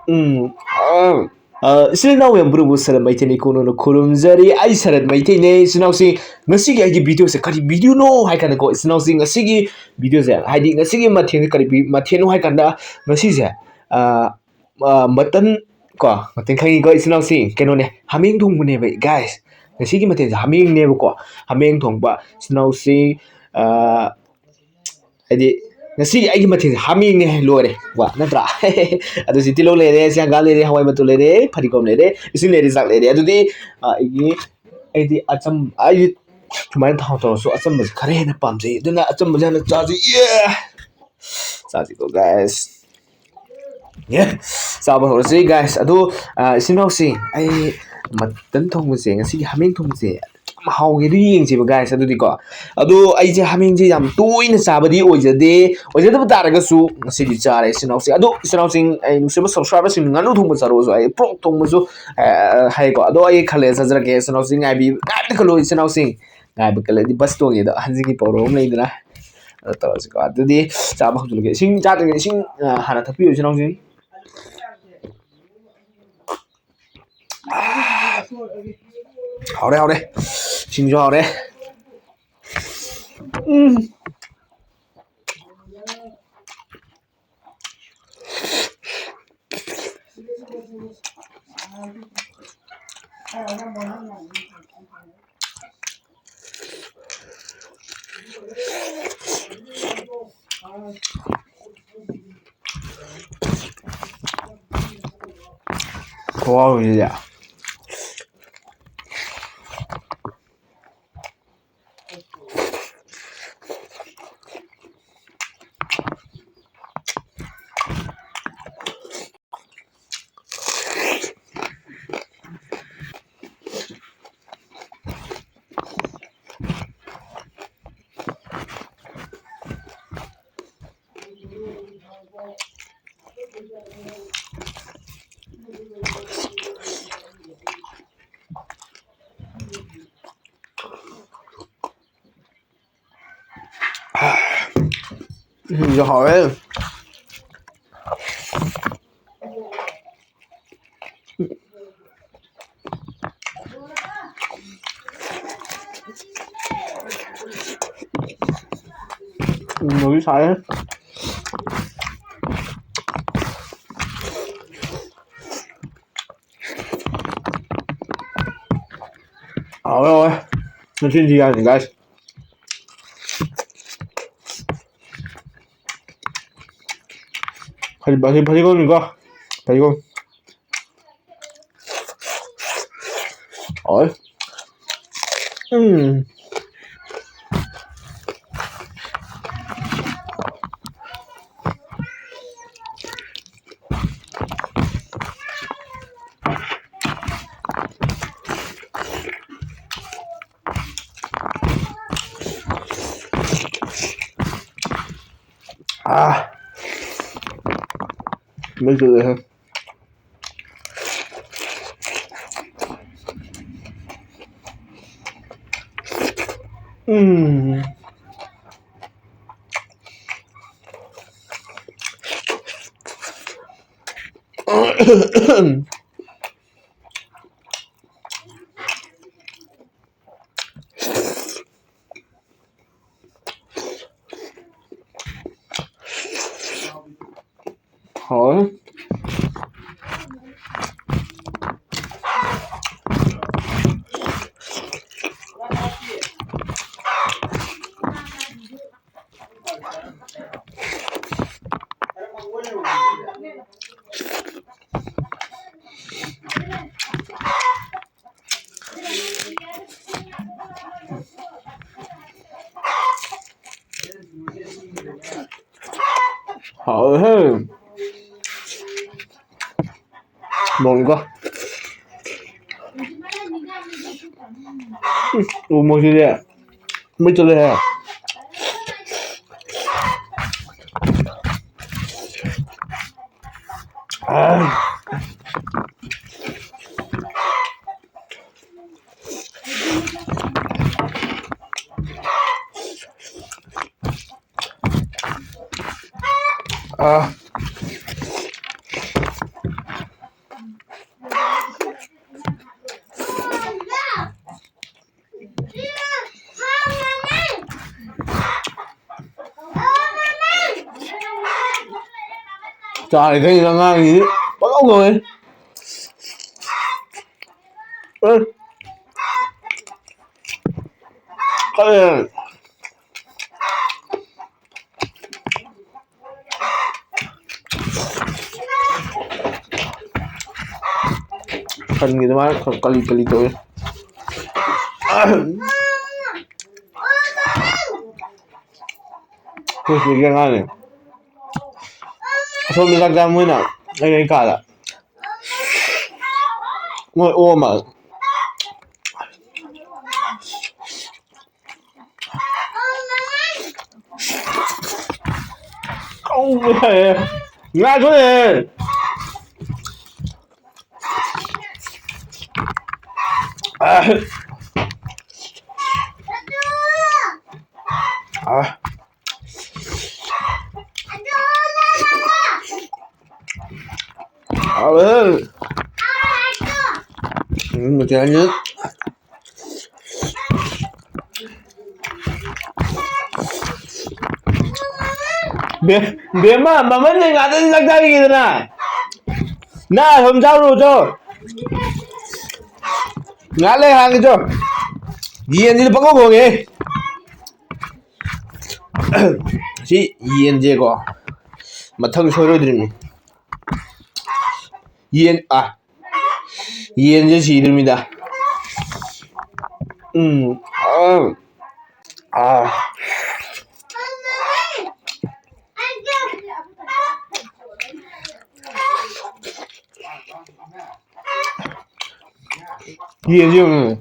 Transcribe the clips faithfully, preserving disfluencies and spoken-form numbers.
ꯎꯝ, ꯑ, ꯑ, ꯏꯆꯤꯜ ꯏꯅꯥꯎ ꯃꯌꯥꯝ ꯄꯨꯝꯅꯃꯛꯄꯨ ꯁꯔꯠ ꯃꯩꯇꯩ ꯅꯤꯡꯈꯣꯡꯅ ꯈꯨꯔꯨꯝꯖꯔꯤ꯫ ꯑꯩ ꯁꯔꯠ ꯃꯩꯇꯩꯅꯦ꯫ ꯏꯆꯤꯜ ꯏꯅꯥꯎꯁꯤꯡ, ꯉꯁꯤꯒꯤ ꯑꯩꯒꯤ ꯚꯤꯗꯤꯑꯣꯁꯦ ꯀꯔꯤ ꯚꯤꯗꯤꯑꯣꯅꯣ ꯍꯥꯏ ꯀꯥꯟꯗꯀꯣ, ꯏꯆꯤꯜ ꯏꯅꯥꯎꯁꯤꯡ, ꯉꯁꯤꯒꯤ ꯚꯤꯗꯤꯑꯣꯁꯦ, ꯍꯥꯏꯗꯤ ꯉꯁꯤꯒꯤ ꯃꯊꯦꯜꯁꯦ ꯀꯔꯤ ꯚꯤ-, ꯃꯊꯦꯜꯅꯣ ꯍꯥꯏ ꯀꯥꯟꯗ, ꯉꯁꯤꯁꯦ, ꯑ, ꯑ, ꯃꯇꯟ ꯀꯣ, ꯃꯇꯟ ꯈꯪꯉꯤꯀꯣ ꯏꯆꯤꯜ ꯏꯅꯥꯎꯁꯤꯡ? ꯀꯩꯅꯣꯅꯦ, ꯍꯥꯃꯦꯡ ꯊꯣꯡꯕꯅꯦꯕ, ꯒꯥꯏꯁ꯫ ꯉꯁꯤꯒꯤ ꯃꯊꯦꯜꯁꯦ ꯍꯥꯃꯦꯡꯅꯦꯕꯀꯣ꯫ ꯍꯥꯃꯦꯡ ꯊꯣꯡꯕ, ꯏꯆꯤꯜ ꯏꯅꯥꯎꯁꯤꯡ, ꯑ, ꯍꯥꯏꯗꯤ ꯉꯁꯤꯒꯤ ꯑꯩꯒꯤ ꯃꯊꯦꯜꯁꯦ ꯍꯥꯃꯦꯡꯅꯦ ꯍꯥꯏ ꯂꯣꯏꯔꯦ꯫ ꯋꯥ, ꯅꯠꯇ꯭ꯔꯥ? ꯑꯗꯨ ꯁꯤ ꯇꯤꯜꯍꯧ ꯂꯩꯔꯦ, ꯁꯤ ꯍꯪꯒꯥꯝ ꯂꯩꯔꯦ, ꯍꯋꯥꯏ ꯃꯇꯣꯟ ꯂꯩꯔꯦ, ꯐꯗꯤꯒꯣꯝ ꯂꯩꯔꯦ, ꯏꯁꯤꯡ ꯂꯩꯔꯦ, ꯆꯥꯛ ꯂꯩꯔꯦ꯫ ꯑꯗꯨꯗꯤ, ꯑ, ꯑꯩꯒꯤ, ꯑꯩꯗꯤ ꯑꯆꯝ-, ꯑꯩꯗꯤ ꯁꯨꯃꯥꯏꯅ ꯊꯥꯎ ꯇꯧꯔꯁꯨ ꯑꯆꯝꯕꯁꯦ ꯈꯔ ꯍꯦꯟꯅ ꯄꯥꯝꯖꯩ꯫ ꯑꯗꯨꯅ ꯑꯆꯝꯕꯁꯦ ꯍꯥꯟꯅ ꯆꯥꯁꯤ꯫ ꯌꯦ! ꯆꯥꯁꯤꯀꯣ, ꯒꯥꯏꯁ꯫ ꯌꯦ! ꯆꯥꯕ ꯍꯧꯔꯁꯤ, ꯒꯥꯏꯁ꯫ ꯑꯗꯣ, ꯑ, ꯏꯆꯤꯟ ꯏꯅꯥꯎꯁꯤꯡ, ꯑꯩ ꯃꯇꯟ ꯊꯣꯡꯕꯁꯦ, ꯉꯁꯤꯒꯤ ꯍꯥꯃꯦꯡ ꯊꯣꯡꯕꯁꯦ ꯌꯥꯝ ꯍꯥꯎꯒꯦ꯫ ꯑꯗꯨ ꯌꯦꯡꯁꯦꯕ, ꯒꯥꯏꯁ꯫ ꯑꯗꯨꯗꯤꯀꯣ, ꯑꯗꯣ ꯑꯩꯁꯦ ꯍꯥꯃꯦꯡꯁꯦ ꯌꯥꯝ ꯇꯣꯏꯅ ꯆꯥꯕꯗꯤ ꯑꯣꯏꯖꯗꯦ, ꯑꯣꯏꯖꯗꯕ ꯇꯥꯔꯒꯁꯨ ꯉꯁꯤꯗꯤ ꯆꯥꯔꯦ, ꯏꯆꯤꯟ ꯏꯅꯥꯎꯁꯤꯡ꯫ ꯑꯗꯣ ꯏꯆꯤꯟ ꯏꯅꯥꯎꯁꯤꯡ, ꯑꯩ ꯅꯨꯡꯁꯤꯕ ꯁꯕꯁꯀ꯭ꯔꯥꯏꯕꯔꯁꯤꯡ, ꯉꯥꯅꯨ ꯊꯣꯡꯕ ꯆꯥꯔꯛꯑꯣꯁꯨ, ꯑꯩ ꯄꯣꯔꯛ ꯊꯣꯡꯕꯁꯨ, ꯑ, ꯍꯥꯏꯀꯣ꯫ ꯑꯗꯣ ꯑꯩ ꯈꯜꯂꯦ ꯆꯥꯖꯔꯛꯀꯦ, ꯏꯆꯤꯟ ꯏꯅꯥꯎꯁꯤꯡ꯫ ꯉꯥꯏꯕꯤ-, ꯉꯥꯏꯕꯗ ꯈꯜꯂꯣ, ꯏꯆꯤꯟ ꯏꯅꯥꯎꯁꯤꯡ꯫ ꯉꯥꯏꯕ ꯀꯜꯂꯗꯤ ꯕꯁ ꯇꯣꯡꯉꯦꯗꯣ, ꯑꯍꯟꯁꯤꯡꯒꯤ ꯄꯥꯎꯔꯧ ꯑꯃ ꯂꯩꯗꯅ꯫ ꯑꯗꯣ ꯇꯧꯔꯁꯤꯀꯣ꯫ ꯑꯗꯨꯗꯤ ꯆꯥꯕ ꯍꯧꯖꯤꯜꯂꯒꯦ꯫ ꯏꯁꯤꯡ ꯆꯥꯗ꯭ꯔꯤꯉꯩꯗ ꯏꯁꯤꯡ, ꯑ, ꯍꯥꯟꯅ ꯊꯛꯄꯤꯌꯨ, ꯏꯆꯤꯟ ꯏꯅꯥꯎꯁꯤꯡ꯫ ꯑꯥ, ꯍꯥꯎꯔꯦ, ꯍꯥꯎꯔꯦ꯫ ꯏꯁꯤꯡꯁꯨ ꯍꯥꯎꯔꯦ꯫ ꯎꯝ꯫ ꯈꯨꯍꯥꯎꯁꯤꯗꯤ꯫ ꯎꯝ, ꯍꯥꯎꯋꯦ꯫ ꯎꯃꯣꯔꯣꯛꯁꯨ ꯁꯥꯏꯍꯦ꯫ ꯍꯥꯎꯋꯦ, ꯍꯥꯎꯋꯦ꯫ ꯉꯁꯤꯗꯤ ꯌꯥꯅꯤ, guys꯫ ꯐꯗꯤ-, ꯐꯗꯤ-, ꯐꯗꯤꯒꯣꯝꯅꯤꯀꯣ꯫ ꯐꯗꯤꯒꯣꯝ꯫ ꯍꯥꯎꯋꯦ꯫ ꯎꯝ꯫ ꯑꯥ꯫ ꯃꯩ ꯆꯠꯂꯦꯍꯦ꯫ ꯎꯝ꯫ ꯍꯥꯎꯋꯦ꯫ ꯍꯥꯎꯋꯦꯍꯦ꯫ ꯃꯣꯔꯣꯛꯀ꯫ ꯎꯝ, ꯎ ꯃꯣꯔꯣꯛꯁꯤꯗꯤ ꯃꯩ ꯆꯠꯂꯦꯍꯦ꯫ ꯑꯥ꯫ ꯑꯥ꯫ ꯆꯥꯔꯤ ꯊꯛꯏ ꯑꯉꯥꯡꯁꯤꯗꯤ ꯄꯪꯉꯧ ꯉꯧꯋꯦ꯫ ꯑꯦ꯫ ꯀꯜꯂꯦ꯫ ꯁꯟꯒꯤ ꯑꯗꯨꯃꯥꯏꯅ ꯈꯔ ꯀꯂꯤ ꯀꯂꯤ ꯇꯧꯋꯦ꯫ ꯑꯩꯈꯣꯏ ꯁꯤꯒꯤ ꯑꯉꯥꯡꯅꯦ꯫ ꯑꯁꯣꯝꯗ ꯆꯥꯛ ꯆꯥ ꯃꯣꯏꯅ ꯑꯩ ꯑꯩ ꯀꯥꯗ꯫ ꯃꯣꯏ ꯑꯣꯛ ꯑꯃ꯫ ꯉꯥꯏꯈꯣꯅꯦ꯫ ꯑ꯫ ꯑ꯫ ꯍꯥꯎꯋꯦ꯫ ꯎꯝ, ꯃꯊꯦꯜꯁꯦ꯫ ꯕꯦ-, ꯕꯦꯝꯃ, ꯃꯃꯟꯅ ꯉꯥꯛꯇ ꯆꯥꯛ ꯆꯥꯔꯤꯉꯩꯗꯅ꯫ ꯅꯪ ꯑꯁꯣꯝ ꯆꯥꯔꯨꯔꯣ ꯆꯣ꯫ ꯉꯥꯏꯍꯥꯛ ꯂꯩ ꯍꯥꯡꯒꯦ ꯆꯣ꯫ ꯌꯦꯟꯁꯤꯗꯤ ꯄꯪꯉꯧ ꯉꯧꯋꯦ꯫ ꯁꯤ ꯌꯦꯟꯁꯦꯀꯣ ꯃꯊꯪ ꯁꯣꯏꯔꯣꯏꯗ꯭ꯔꯤꯅꯤ꯫ ꯌꯦꯟ ꯑ ꯌꯦꯟꯁꯦ ꯁꯤꯗ꯭ꯔꯤꯃꯤꯗ꯫ ꯎꯝ꯫ ꯑ꯫ ꯑ꯫ ꯌꯦꯟꯁꯦ ꯌꯦꯡꯉꯨ꯫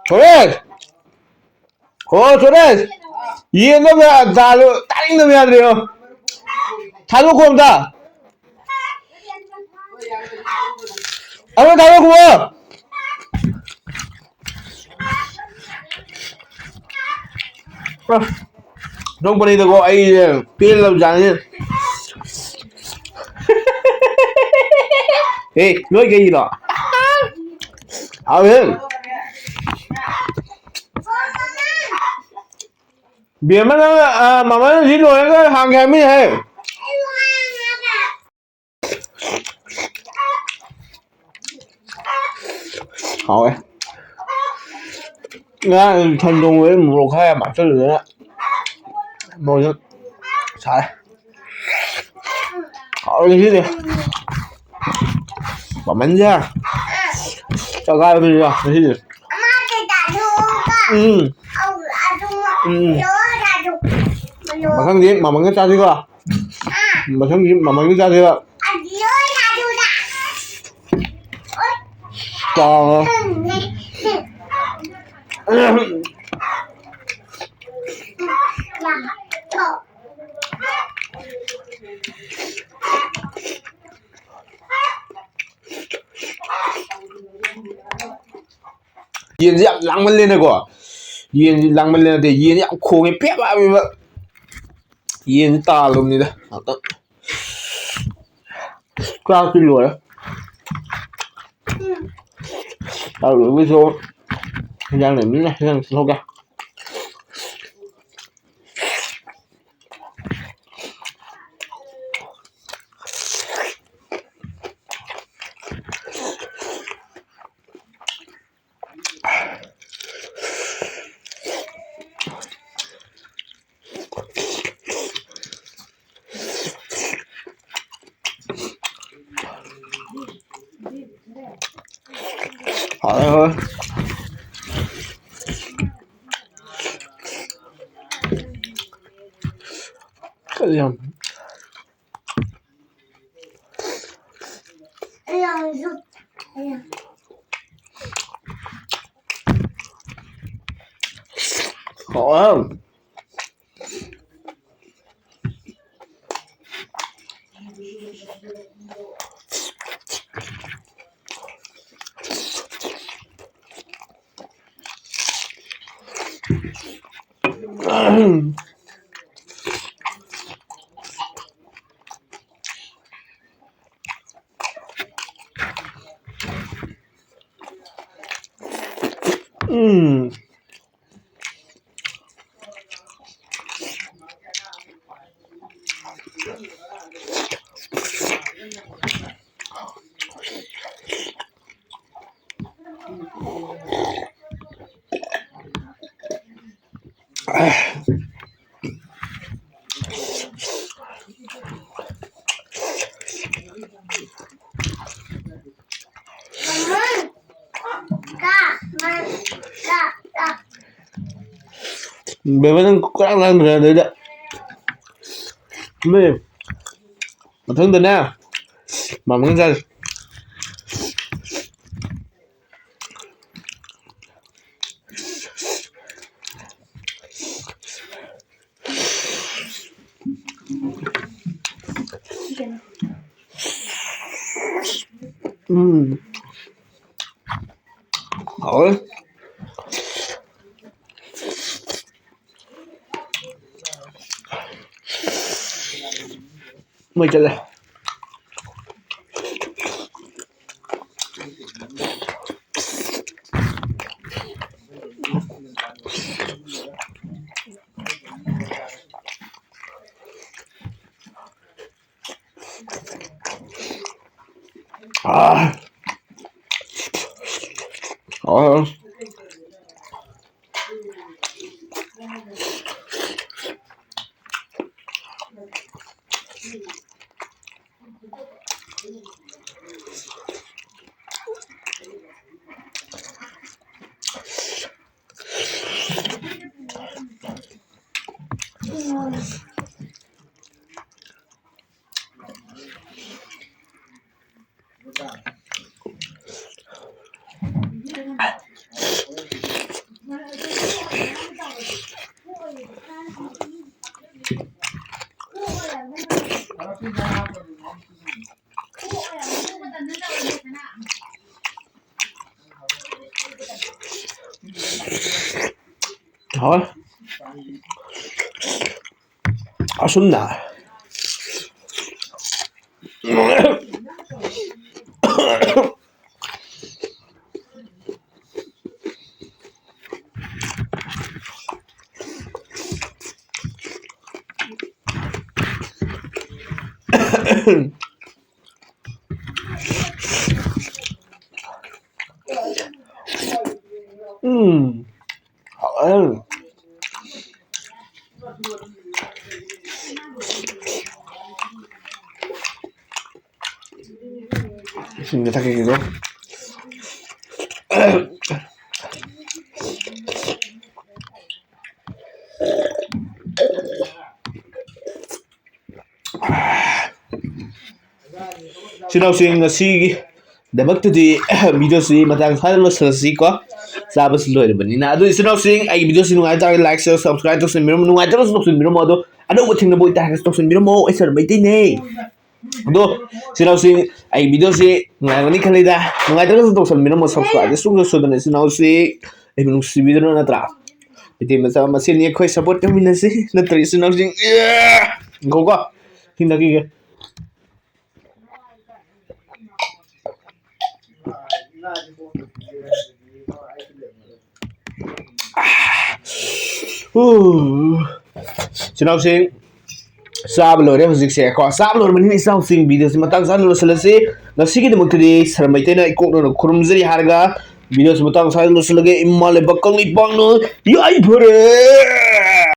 ꯍꯣꯔꯦꯟ꯫ ꯍꯣ ꯁꯨꯔꯦꯁ, ꯌꯦꯟꯗꯣ ꯃꯌꯥ-, ꯆꯥꯗꯣ ꯇꯥꯅꯤꯡꯗꯕ ꯌꯥꯗ꯭ꯔꯦ ꯌꯣ꯫ ꯊꯥꯗꯣꯛꯈꯣ ꯑꯝꯇ꯫ ꯑꯝꯇ ꯊꯥꯗꯣꯛꯈꯣ꯫ ꯑ, ꯅꯣꯛꯄꯅꯤꯗꯀꯣ ꯑꯩꯁꯦ ꯄꯦꯜꯂꯕ ꯖꯥꯠꯅꯤ꯫ ꯑꯦ, ꯅꯣꯏ ꯀꯩꯒꯤꯅꯣ? ꯍꯥꯎꯋꯦ꯫ ꯕꯦꯝꯃ ꯅꯪ, ꯑ, ꯃꯃꯥꯅ ꯁꯤ ꯂꯣꯏꯔꯒ ꯍꯥꯡꯒꯦ ꯍꯥꯏꯕꯅꯤ ꯍꯦ꯫ ꯍꯥꯎꯋꯦ꯫ ꯉꯔꯥꯡ ꯁꯟ ꯊꯣꯡꯕꯗ ꯃꯣꯔꯣꯛ ꯈꯔ ꯌꯥꯝ ꯍꯥꯞꯆꯜꯂꯨꯗꯅ ꯃꯣꯔꯣꯛꯁꯦ ꯁꯥꯏ꯫ ꯍꯥꯎꯔꯦ ꯉꯁꯤꯗꯤ꯫ ꯃꯃꯟꯁꯦ ꯆꯒꯥꯏꯕꯅꯤꯗ ꯉꯁꯤꯗꯤ꯫ ꯎꯝ꯫ ꯎꯝ꯫ ꯃꯊꯪꯗꯤ ꯃꯃꯟꯒ ꯆꯥꯁꯤꯀꯣ꯫ ꯃꯊꯪꯗꯤ ꯃꯃꯟꯒ ꯆꯥꯁꯤꯀꯣ꯫ ꯆꯥꯎ꯫ ꯌꯦꯟꯁꯦ ꯌꯥꯝ ꯂꯥꯡꯃꯜꯂꯦꯅꯀꯣ꯫ ꯌꯦꯟꯁꯦ ꯂꯥꯡꯃꯜꯂꯦ ꯅꯠꯇꯦ, ꯌꯦꯟꯁꯦ ꯌꯥꯝ ꯈꯣꯡꯉꯦ, ꯄꯦꯕ ꯄꯦꯕ꯫ ꯌꯦꯟꯁꯦ ꯇꯥꯜꯂꯨꯕꯅꯤꯗ ꯉꯥꯛꯇꯪ꯫ ꯆꯥꯛꯇꯤ ꯂꯣꯏꯔꯦ꯫ ꯆꯥꯛ ꯂꯣꯏꯕꯒꯤꯁꯨ ꯍꯤꯟꯖꯥꯡ ꯂꯩꯕꯅꯤꯅ ꯍꯤꯟꯖꯥꯡ ꯆꯠꯊꯣꯛꯀꯦ꯫ ꯍꯥꯎꯔꯦ, ꯍꯥꯎꯔꯦ꯫ ꯀꯔꯤ ꯌꯥꯝ ꯍꯥꯎꯔꯦ꯫ ꯎꯝ꯫ ꯕꯦꯝꯃ, ꯅꯪ ꯀꯣꯏꯂꯥꯡ ꯂꯥꯡꯗ꯭ꯔꯦ ꯑꯗꯩꯗ꯫ ꯃꯤ ꯃꯊꯪꯗꯅꯦ, ꯃꯃꯥꯡ ꯆꯥꯁꯤ꯫ ꯎꯝ꯫ ꯍꯥꯎꯋꯦ꯫ ꯃꯩ ꯆꯠꯂꯦ꯫ ꯑꯥ꯫ ꯑꯥ꯫ ꯍꯥꯎꯋꯦ꯫ ꯑꯁꯨꯝꯅ꯫ ꯎꯝ꯫ ꯍꯥꯎꯋꯦ꯫ ꯏꯁꯤꯡꯗ ꯊꯛꯈꯤꯒꯦꯀꯣ꯫ ꯏꯆꯤꯟ ꯏꯅꯥꯎꯁꯤꯡ, ꯉꯁꯤꯒꯤꯗꯃꯛꯇꯗꯤ videoꯁꯤ ꯃꯇꯥꯡ ꯁ꯭ꯋꯥꯏꯗ ꯂꯣꯏꯁꯤꯜꯂꯁꯤꯀꯣ꯫ ꯆꯥꯕꯁꯨ ꯂꯣꯏꯔꯕꯅꯤꯅ꯫ ꯑꯗꯨ ꯏꯆꯤꯟ ꯏꯅꯥꯎꯁꯤꯡ, ꯑꯩꯒꯤ videoꯁꯤ ꯅꯨꯡꯉꯥꯏ ꯇꯥꯔꯒꯗꯤ like, share, subscribe ꯇꯧꯁꯟꯕꯤꯔꯝꯃꯨ꯫ ꯅꯨꯡꯉꯥꯏꯇ꯭ꯔꯒꯁꯨ ꯇꯧꯁꯟꯕꯤꯔꯝꯃꯣ꯫ ꯑꯗꯣ ꯑꯅꯧꯕ ꯊꯦꯡꯅꯕ ꯑꯣꯏꯇꯥꯔꯒꯁꯨ ꯇꯧꯁꯟꯕꯤꯔꯝꯃꯣ꯫ ꯑꯩ ꯁꯔ ꯃꯩꯇꯩꯅꯦ꯫ ꯑꯗꯣ ꯏꯆꯤꯟ ꯏꯅꯥꯎꯁꯤꯡ, ꯑꯩ videoꯁꯤ ꯅꯨꯡꯉꯥꯏꯔꯝꯒꯅꯤ ꯈꯜꯂꯤꯗ꯫ ꯅꯨꯡꯉꯥꯏꯇ꯭ꯔꯒꯁꯨ ꯇꯧꯁꯟꯕꯤꯔꯝꯃꯣ꯫ Subscribeꯁꯦ ꯁꯨꯡꯁꯣꯏ ꯁꯣꯏꯗꯅ ꯏꯆꯤꯟ ꯏꯅꯥꯎꯁꯤ ꯑꯩꯕꯨ ꯅꯨꯡꯁꯤꯕꯤꯗꯨꯅ ꯅꯠꯇ꯭ꯔꯥ? ꯃꯩꯇꯩ ꯃꯆꯥ ꯃꯁꯦꯜꯅꯤ ꯑꯩꯈꯣꯏ support ꯇꯧꯃꯤꯟꯅꯁꯤ꯫ ꯅꯠꯇ꯭ꯔ ꯏꯆꯤꯟ ꯏꯅꯥꯎꯁꯤꯡ? ꯉꯥꯏꯈꯣꯀꯣ꯫ ꯏꯁꯤꯡ ꯊꯛꯈꯤꯒꯦ꯫ ꯎ꯫ ꯏꯆꯤꯟ ꯏꯅꯥꯎꯁꯤꯡ, ꯆꯥꯕ ꯂꯣꯏꯔꯦ ꯍꯧꯖꯤꯛꯁꯦ ꯀꯣ꯫ ꯆꯥꯕ ꯂꯣꯏꯔꯕꯅꯤꯅ ꯏꯆꯤꯟ ꯏꯅꯥꯎꯁꯤꯡ, videoꯁꯤ ꯃꯇꯥꯡ ꯆꯥꯅ ꯂꯣꯏꯁꯤꯜꯂꯁꯤ꯫ ꯉꯁꯤꯒꯤꯗꯃꯛꯇꯗꯤ ꯁꯔ ꯃꯩꯇꯩꯅ ꯏꯀꯣꯛꯅꯅ ꯈꯨꯔꯨꯝꯖꯔꯤ ꯍꯥꯏꯔꯒ videoꯁꯤ ꯃꯇꯥꯡ ꯆꯥꯅ ꯂꯣꯏꯁꯤꯜꯂꯒꯦ꯫ ꯏꯃꯥ ꯂꯩꯕꯥꯛ ꯀꯪꯂꯩꯄꯥꯛꯅ ꯌꯥꯏꯐꯔꯦ꯫